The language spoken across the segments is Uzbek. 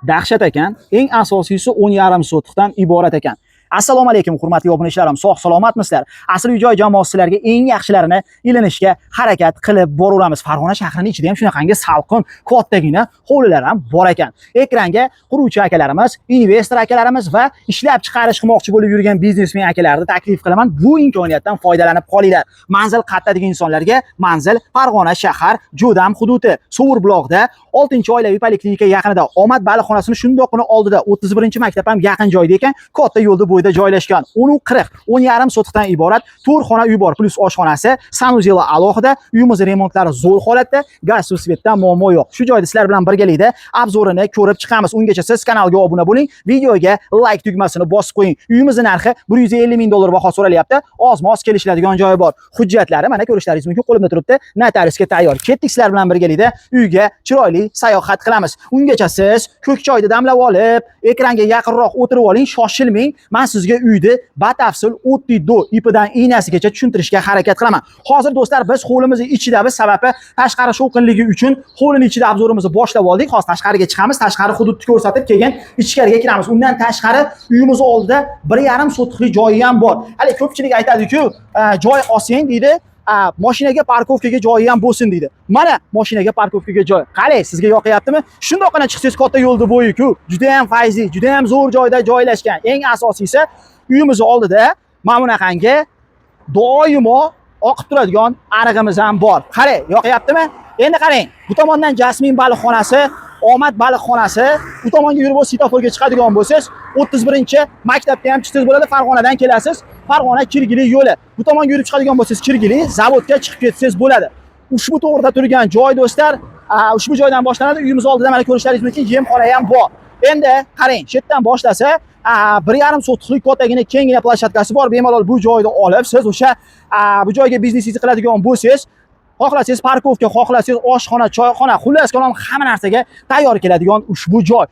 Dahshat ekan. Eng asosiysi 10,5 sotixdan iborat ekan. Assalomu alaykum, hurmatli obunachilarim. Sog' salomatmisizlar? Asl uy joy jamoasi sizlarga eng yaxshilarini ilinishga harakat qilib boraveramiz. Farg'ona shahrining ichida ham shunaqangi salqin, kattagina hovlilar ham bor ekan. Ekranga quruvchi akalarimiz, investor akalarimiz va ishlab chiqarish qilmoqchi bo'lib yurgan biznesmen akalarni taklif qilaman. Bu imkoniyatdan foydalanib qolinglar. Manzil qayerdagi insonlarga manzil Farg'ona shahar, Jo'dam hududi, Sovurbuloqda 6-oilaviy poliklinika yaqinida, Omad baliqxonasini shundoqqina oldida, 31-maktab ham yaqin joyda ekan, katta yo'lda bo'yida joylashgan. 10:40, 10,5 sotixdan iborat to'rt xona uy bor, плюс oshxonasi, санузел i alohida, uyimiz remontlari zo'r holatda, gaz, suv, свет dan muammo yo'q. Shu joyda sizlar bilan birgalikda обзор ini ko'rib chiqamiz. Ungacha siz kanalga obuna bo'ling, videoga like tugmasini bosib qo'ying. Uyimizni narxi 150 ming dollar baho so'ralyapti. Oz-moz kelishiladigan joyi bor. Hujjatlari mana ko'rishlaringiz mumkin, qo'limda turibdi. Notariusga tayyor. Ketdik, sizlar bilan birgalikda uyga chiroyli sayohat qilamiz. Ungacha siz ko'k choyni damlab olib, ekranga yaqinroq o'tirib oling, shoshilmang. Men sizga uyni batafsil o'tdi ipidan iynasigacha tushuntirishga harakat qilaman. Hozir, do'stlar, biz hovlimizni ichidamiz, sababi tashqari shovqinligi uchun hovlining ichida обзор imizni boshlab oldik. Hozir tashqariga chiqamiz, tashqari hududni ko'rsatib, keyin ichkariga kiramiz. Undan tashqari uyimiz oldida 1,5 sotixli joyi ham bor. Hali ko'pchilik aytadi-ku, joy olsang deydi, mashinaga парковка ga joyi ham bo'lsin deydi. Mana mashinaga парковка ga joy. Qalay, sizga yoqyaptimi? Shundoqqina chiqsangiz katta yo'lni bo'yi-ku, juda ham fayzli, juda ham zo'r joyda joylashgan. Eng asosiysi, uyimiz oldida mana bunaqangi doimo oqib turadigan arig'imiz ham bor. Qarang, yoqyaptimi? Endi qarang, bu tomondan Jasmin baliqxonasi, Omad baliqxonasi, u tomonga yurib svetoforga chiqadigan bo'lsangiz, 31-maktabga ham chiqsangiz bo'ladi, Farg'onadan kelasiz. Farg'ona Kirgili yo'li. Bu tomonga yurib chiqadigan bo'lsangiz, Kirgili zavodga chiqib ketsangiz bo'ladi. Ushbu to'g'rida turgan joy, do'stlar, ushbu joydan boshlanadi. Uyimiz oldida mana ko'rishlaringiz mumkin, yemxona ham bor. Endi qarang, shu yerdan boshlasa, 1,5 sotixlik kattagina kenggina площадка si bor. Bemalol bu joyni olib, siz o'sha bu joyga biznesingizni qiladigan bo'lsangiz, xohlasangiz парковка, xohlasangiz oshxona, choyxona, xullas kalom hamma narsaga tayyor keladigan ushbu joy.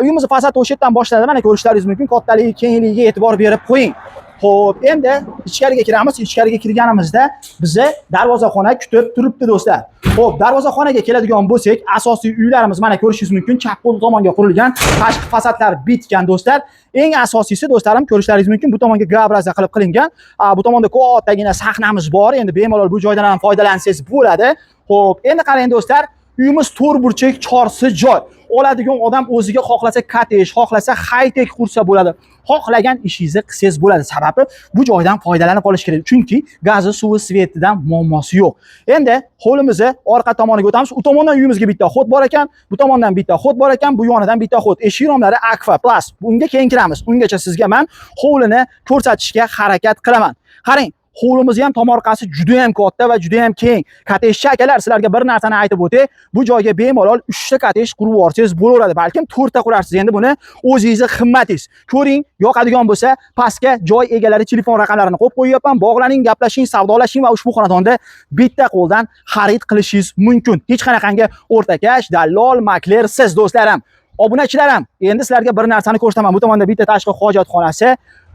Uyimizni fasadi o'sha yerdan boshlanadi. Mana ko'rishlaringiz mumkin, kattaligi, kengligiga e'tibor berib qo'ying. Xo'p, endi ichkariga kiramiz. Ichkariga kirganimizda bizni darvozaxona kutib turibdi, do'stlar. Xo'p, darvozaxonaga keladigan bo'lsak, asosiy uylarimiz mana ko'rishingiz mumkin, chap qo'l tomonga qurilgan, tashqi fasadlar bitgan, do'stlar. Eng asosiysi, do'stlarim, ko'rishlaringiz mumkin, bu tomonga gabraza qilib qilingan. Bu tomonda kattagina sahnamiz bor. Endi bemalol bu joydan ham foydalansangiz bo'ladi. Xo'p, endi qarang, do'stlar, uyimiz to'rt burchak chorsi joy. Oladigan odam o'ziga xohlasa kottej, xohlasa high-tech qursa bo'ladi. Xohlagan ishingizni qilsangiz bo'ladi. Sababi bu joydan foydalanib qolish kerak. Chunki gazi, suvi, свет idan muammosi yo'q. Endi hovlimizni orqa tomoniga o'tamiz. U tomondan uyimizga bitta ход bor ekan, bu tomondan bitta ход bor ekan, bu yonidan bitta ход. Eshik romlari Akfa Plus. Bunga keyin kiramiz. Ungacha sizga men hovlini ko'rsatishga harakat qilaman. Qarang, hovlimizni ham tomorqasi juda ham katta va juda ham keng. Kottejchi akalar, sizlarga bir narsani aytib o'tay. Bu joyga bemalol 3 ta kottej qurib yuborsangiz bo'laveradi. Balkim 4 ta qurarsiz. Endi buni o'zingizni himmatingiz. Ko'ring, yoqadigan bo'lsa, pastga joy egalari telefon raqamlarini qo'yib qo'yyapman. Bog'laning, gaplashing, savdolashing va ushbu xonadonda bitta qo'ldan xarid qilishingiz mumkin. Hech qanaqangi o'rtakash, dallol, maklersiz, do'stlarim. Obunachilarim, endi sizlarga bir narsani ko'rsataman. Bu tomonda bitta tashqi hojatxonasi.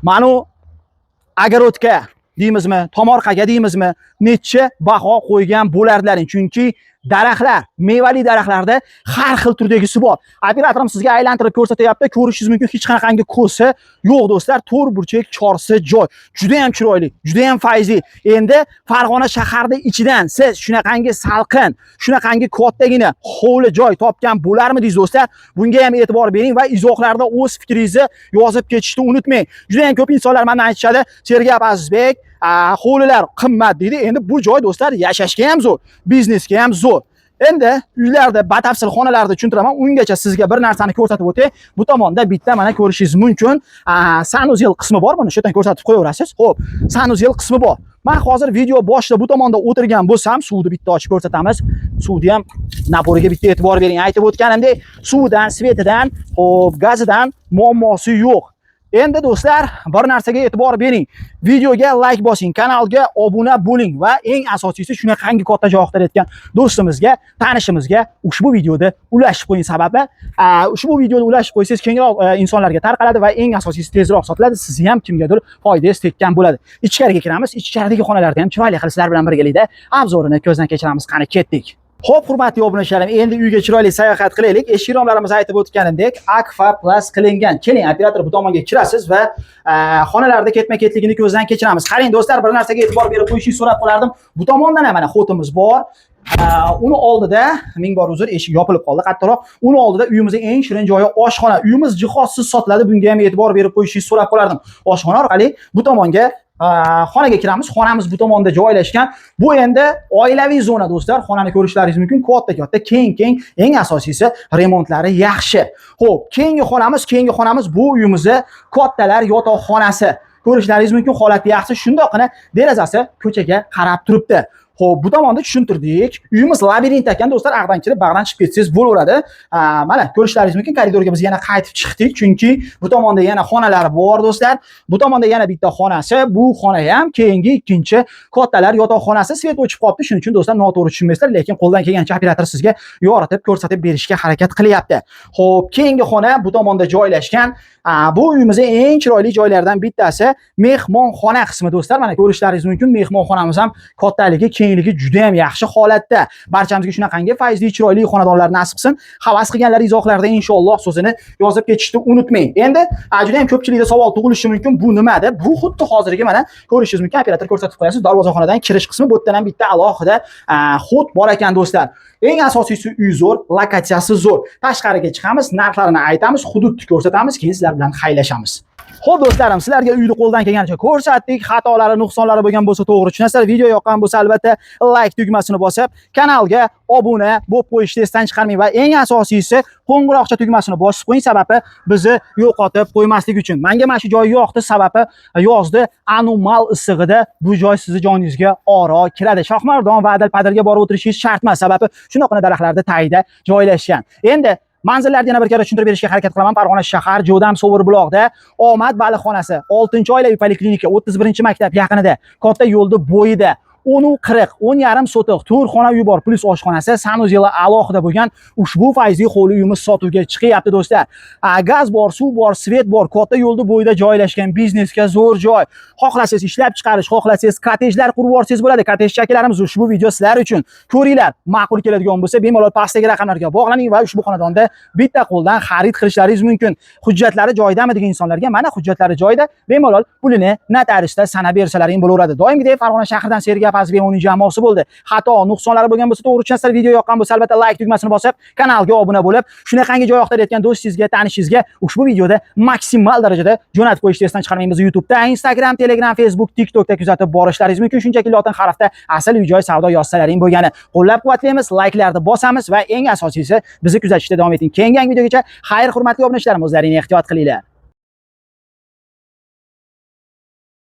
Manu огород ga deymizmi, tomorqaga deymizmi, necha baho qo'ygan bo'lardilaring. Chunki daraxtlar, mevali daraxtlarda har xil turdagisi bor. Operatorim sizga aylantirib ko'rsatyapti. Ko'rishingiz mumkin, hech qanaqangi ko'si yo'q, do'stlar. To'rt burchak chorsi joy. Juda ham chiroyli, juda ham fayzli. Endi Farg'ona shaharida ichidan siz shunaqangi salqin, shunaqangi kattagina hovli joy topgan bo'larmidingiz, do'stlar? Bunga ham e'tibor bering va izohlarda o'z fikringizni yozib ketishni unutmang. Juda ham ko'p insonlar mendan aytishadi, Sergap Azizbek, hovlilar qimmat deydi. Endi bu joy, do'stlar, yashashga ham zo'r, biznesga ham zo'r. Endi uylarda batafsil xonalarda tushuntiraman. Ungacha sizga bir narsani ko'rsatib o'tay. Bu tomonda bitta mana ko'rishingiz mumkin. Санузел qismi bor. Buni shu yerdan ko'rsatib qo'yaverasiz. Xo'p, санузел qismi bor. Men hozir video boshida bu tomonda o'tirgan bo'lsam, suvni bitta ochib ko'rsatamiz. Suvni ham напор iga bitta e'tibor bering. Aytib o'tganimdek, suvidan, свет idan, xo'p, gazidan muammosi yo'q. Endi, do'stlar, bir narsaga e'tibor bering. Videoga like bosing, kanalga obuna bo'ling va eng asosiysi, shunaqangi katta joy axtarayotgan do'stimizga, tanishimizga ushbu videoda ulashib qo'ying. Sababi ushbu videoda ulashib qo'ysangiz, kengroq insonlarga tarqaladi va eng asosiysi, tezroq sotiladi. Sizni ham kimgadir foydangiz tekkan bo'ladi. Ichkariga kiramiz. Ichkaridagi xonalarda ham chiroyli qilib sizlar bilan birgalikda обзор ini ko'zdan kechiramiz. Qani, ketdik. Xo'p, hurmatli obunachilarim, endi uyga chiroyli sayohat qilaylik. Eshik romlarimiz aytib o'tganimdek, Akfa Plus qilingan. Keling, operator, bu tomonga kirasiz va xonalarda ketma-ketligini ko'zdan kechiramiz. Qarang do'stlar, bir narsaga e'tibor berib qo'yishingizni so'rab qolardim. Bu tomondan ham mana ход imiz bor. Uni oldida, ming bor uzr, eshik yopilib qoldi qattiqroq. Uni oldida uyimizning eng shirin joyi oshxona. Uyimiz jihozsiz sotiladi. Bunga ham e'tibor berib qo'yishingizni so'rab qolardim. Oshxona orqali bu tomonga xonaga kiramiz. Xonamiz bu tomonda joylashgan. Bu endi oilaviy zona do'stlar. Xonani ko'rishlaringiz mumkin. Katta-katta, keng-keng, eng asosiysi remontlari yaxshi. Xo'p, keyingi xonamiz bu uyimizni kattalar yotoqxonasi. Ko'rishlaringiz mumkin, holati yaxshi. Shundoqqina derazasi ko'chaga qarab turibdi. Xo'p, bu tomonda tushuntirdik. Uyimiz labirint ekan do'stlar, ag'dan kirib, bag'dan chiqib ketsangiz bo'laveradi. Mana ko'rishlaringiz mumkin, koridorga biz yana qaytib chiqdik, chunki bu tomonda yana xonalar bor do'stlar. Bu tomonda yana bitta xonasi, bu xona ham keyingi ikkinchi kattalar yotoqxonasi. Свет o'chib qolibdi, shuning uchun do'stlar noto'g'ri tushunmaysizlar, lekin qo'ldan kelgancha operator sizga yoritib ko'rsatib berishga harakat qilyapti. Xo'p, keyingi xona bu tomonda joylashgan. Bu uyimizning eng chiroyli joylaridan bittasi mehmonxona qismi do'stlar. Mana ko'rishlaringiz mumkin, mehmonxonamiz ham kattaligi, kengligi juda ham yaxshi holatda. Barchamizga shunaqangi fayzli, chiroyli xonadonlar nasib qilsin. Havas qilganlar izohlarda inshaalloh so'zini yozib ketishni unutmang. Endi juda ham ko'pchilikda savol tug'ilishi mumkin, bu nima deb. Bu xuddi hozirgi mana ko'rishingiz mumkin, operator ko'rsatib qo'yasiz, darvozaxonadan kirish qismi, bu yerdan ham bitta alohida ход bor ekan do'stlar. Eng asosiysi uy zo'r, lokatsiyasi zo'r. Tashqariga chiqamiz, narxlarini aytamiz, hududni ko'rsatamiz, keyin sizlar bilan xayrlashamiz. Xo'p do'stlarim, sizlarga uyni qo'ldan kelganicha ko'rsatdik. Xatolari, nuqsonlari bo'lgan bo'lsa to'g'ri tushunasizlar. Video yoqqan bo'lsa albatta like tugmasini bosib, kanalga obuna bo'lib qo'yishni esdan chiqarmang va eng asosiysi qo'ng'iroqcha tugmasini bosib qo'ying, sababi bizni yo'qotib qo'ymaslik uchun. Menga mana shu joy yoqdi, sababi yozda anomal issig'ida bu joy sizni joningizga oro kiradi. Shohmardon va Adil Padirga borib o'tirishingiz shart emas, sababi shundoqqina daraxtlarning tagida joylashgan. Endi manzillarni yana bir karra tushuntirib berishga harakat qilaman. Farg'ona shahar, Jo'dam So'vir-Buloqda Omad baliqxonasi, 6-oilaviy poliklinika, 31-maktab yaqinida, katta yo'lni bo'yida 10:40, 10,5 sotix, 4 xona uy bor, plus oshxonasi, санузел i alohida bo'lgan ushbu fayzli hovli uyimiz sotuvga chiqyapti do'stlar. Gaz bor, suv bor, свет bor, katta yo'lni bo'yida joylashgan, biznesga zo'r joy. Xohlasangiz ishlab chiqarish, xohlasangiz kottejlar qurib yuborsangiz bo'ladi. Kottejchi akalarimiz, ushbu video sizlar uchun. Ko'ringlar, ma'qul keladigan bo'lsa, bemalol pastdagi raqamlarga bog'laning va ushbu xonadonda bitta qo'ldan xarid qilishlaringiz mumkin. Hujjatlari joyidami degan insonlarga mana hujjatlari joyida, bemalol pulini notariusda sanab bersalaring bo'laveradi. Doimgidek Farg'ona shahridan Sergey Azizbek uning jamoasi bo'ldi. Xato, nuqsonlari bo'lgan bo'lsa to'g'ri tushunasizlar. Video yoqqan bo'lsa albatta like tugmasini bosib, kanalga obuna bo'lib, shunaqangi joy axtarayotgan do'stingizga, tanishingizga ushbu videoda maksimal darajada jo'natib qo'yishni esdan chiqarmang. Bizni YouTube'da, Instagram, Telegram, Facebook, TikTokda kuzatib borishlaringiz mumkin. Shunchaki lotin harfda Asl uy-joy savdo yozsalaring bo'lgani. Qo'llab-quvvatlaymiz, layklarni bosamiz va eng asosiysi bizni kuzatishda davom eting. Keyingi videogacha xayr, hurmatli obunachilarimiz, o'zlaringni ehtiyot qilinglar.